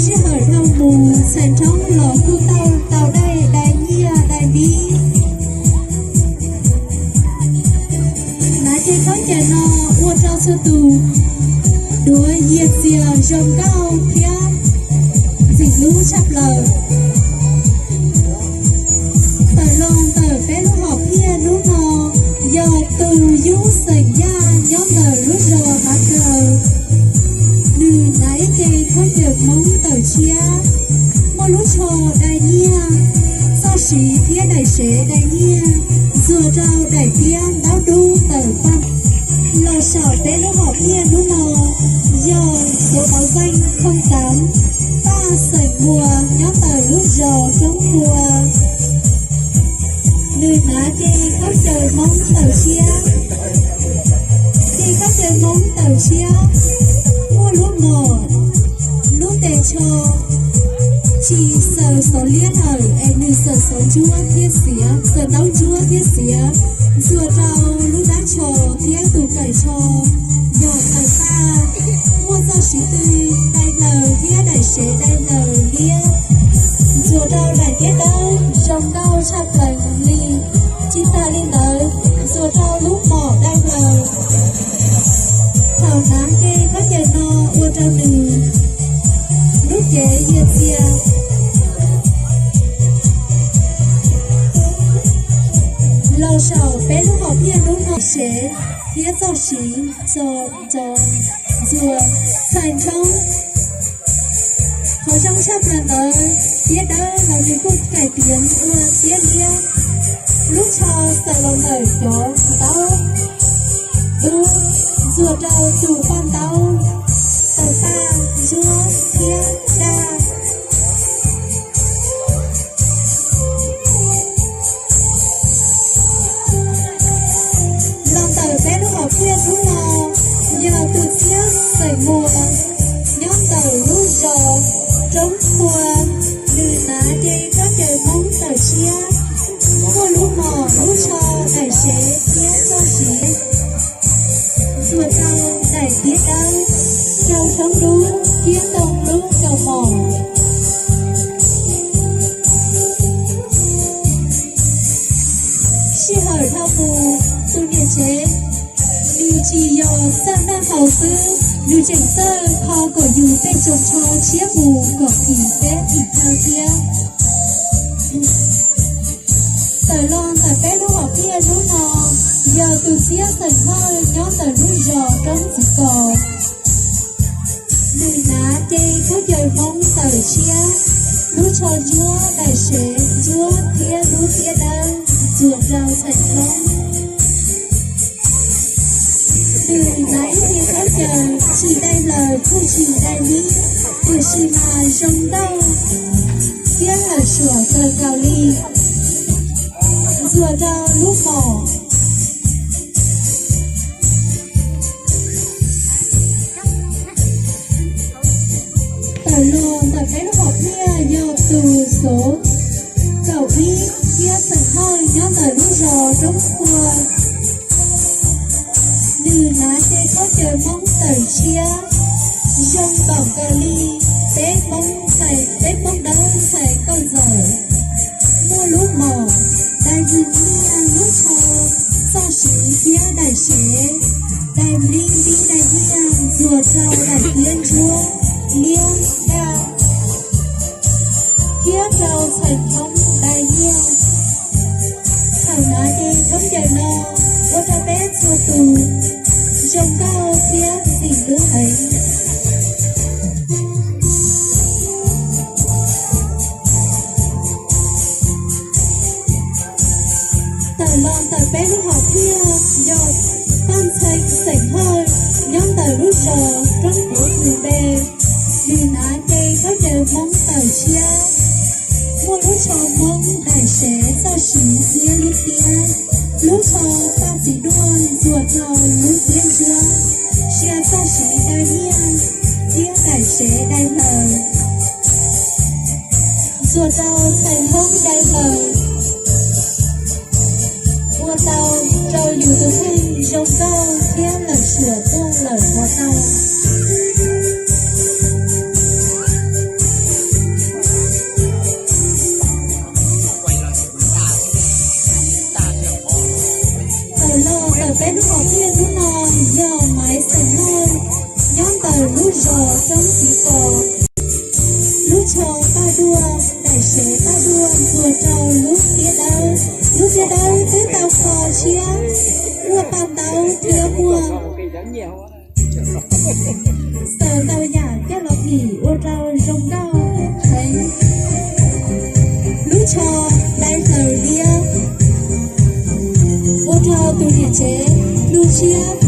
Sij hawm dhau mus, txhais nrhoob los kuj tau tau dai, dai nyiaj dai npib. Hnav ces khaub ncaws no ua rau txhua tus duav yiag txiag zoo nkauj thiab ntxim hlub tshaj plaws. Tawm los ntawm peb lub hom phiaj hnub no yog tus yub xeem Yaj nyob ntawm lub zos Hav Kawg. Nws hnav ib ce khaub ncaws Hmoob tawm tshiab, muaj lub tsho dai nyiaj, txoj siv thiab daim sev dai nyiaj, ntxuag rau daim tiab ntaub dub tawm paj. Los saum peb lub hom phiaj hnub no yog xuv mauv xeej khooj xaav, Paj xeem Muas nyob ntawm lub zos Roob Pua. Nws hnav ce khaub ncaws Hmoob tawm tshiab, ce khaub ncaws Hmoob tawm tshiab, muaj lub mom, lub tes tsho, tsis xaws xov liab lawm es nws xaws xov ntsuab thiab xiav, xaws ntaub ntsuab thiab xiav, ntxuag rau lub dab tsho thiab tus kawm tsho yog tawm paj, muaj txoj siv tw dai hlaws thiab daim sev dai hlaws liab, ntxuag rau daim tiab dawb zoo nkauj tshaj plaws li. Tsis tas li ntawd, ntxuag rau lub mom dai hlaws. Thaum hnav ce khaub ncaws no ua rau nws lub cev yiag txiag. Los saum peb lub hom phiaj hnub no, sev thiab txoj siv tso, tso ntxuag txhais nrhoob. Qhov zoo tshaj plaws ntawd, tiab dawb los nws kuj kaim tiav ua tiab liab. Lub tsho xaws los ntawm cov ntaub dub, ntxuag rau tus paj ntaub tawm paj ntsuab thiab daj. Los ntawm peb lub hom phiaj hnub no yog tus txiab xeem Muas nyob ntawm lub zos Roob Pua. Nws hnav ce khaub ncaws Hmoob tawm tshiab, muaj lub mom, lub tsho, daim sev thiab txoj siv, ntxuag rau daim tiab dawb, rau roob dub thiab ntoo lub kaus mom. Sij hawm dhau mus, tus niam tsev nws tsis yog txawj noj haus xwb, nws tseem txawj kho kom yus tej tsoos tsho tshiab mus kom kis peb tim thawj thiab. Tawm los ntawm peb lub hom phiaj hnub no yog tus txiab xeem Hawj nyob ntawm lub zos Roob Txiv Kos. Nws hnav ce khaub ncaws Hmoob tawm tshiab, lub tsho ntsuab, daim sev ntsuab thiab lub tiab dawb ntxuag rau txhais nrhoob. Nws hnav ib ce khaub ncaws tsis dai hlaws kuj tsis dai npib, tiam sis mas zoo nkauj thiab lawm suam kawg nkaus li, ntxuag rau lub mom. Tawm los ntawm peb lub hom phiaj yog tus xov kaum ib txiab xeem Hawj nyob ntawm lub zos Roob Pua. Nws hnav ce khaub ncaws Hmoob tawm tshiab, zoo npaum kawg li, peb Hmoob txhais, peb Hmoob dawb txhais nkauj ntxawm. Muaj lub mom, dai nyiaj, lub tsho, txoj siv thiab daim sev, dai nplib npib dai nyiaj ntxuag rau daim tiab ntsuab liab daj, thiab rau txhais nrhoob dai nyiaj. Thaum hnav ce khaub ncaws no ua rau peb txhua tus zoo nkauj thiab ntxim hlub heev. Tawm los ntawm peb lub hom phiaj yog Paj Ntxhee xeem Hawj nyob ntawm lub zos Roob Puav Ntxwg Npe. Nws hnav ce khaub ncaws Hmoob tawm tshiab, muaj lub tsho Hmoob, daim sev, txoj siv thiab lub tiab. Lub tsho paj txiv duaj ntxuag rau lub tiab ntsuab, sia txoj siv dai nyiaj thiab daim sev dai hlaws, ntxuag rau txhais nrhoob dai hlaws, ua tau rau yus tus kheej zoo nkauj thiab lawm suam tuaj lawm hov tau. Tuaj daim sev paj dua ntxuag rau lub tiab dawb. Lub tiab dawb twb tau kho siab, muaj paj ntaub thiab muaj xaws ntau yam coj los phim ua rau zoo nkauj heev. Lub tsho dai xaws liab ua rau tus niam tsev lub siab